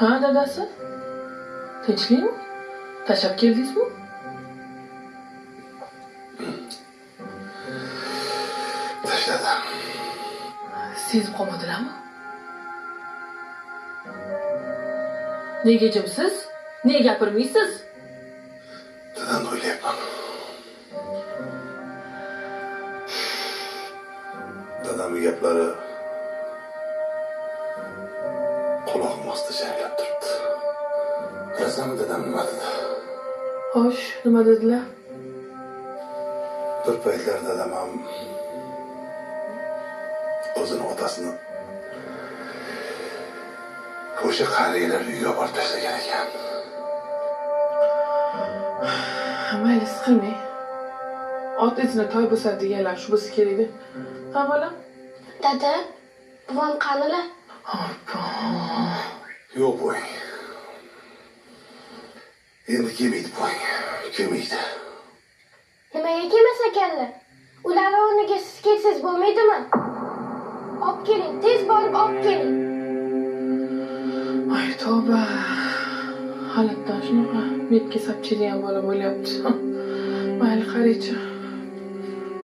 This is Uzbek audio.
Ha, dadasi? Tinchlikmi? Tashlab keldingizmi? Tashladim. Sezib qolmadilarmi? Nega jimsiz? Nega gapirmaysiz? Dadamni o'ylayapman. Dadamning gaplari qulog'im ostida jaranglab turibdi. Bilasanmi, dadam nima dedi? Xo'sh, nima dedilar? Bir paytlar dadam ham o'zini otasini o'sha qariyalar uyiga olib tashlagan ekan. Mayli, siqilmang. Ot izini toy bosar deganlar shu bo'lsa kerak-da. Ha, bolam? Dada, buvam qanilar? Hoppa. Yo'q bo'ying. Endi kelmaydi bo'ying. Kelmaydi. Nimaga kelmas ekanlar? Ular o'rniga siz kelsangiz bo'lmaydimi? Olib keling, tez borib olib keling. Ay, tavba. Halatdan shunaqa betga sapchiydigan bola bo'lyapti. Mayli, qaraychi.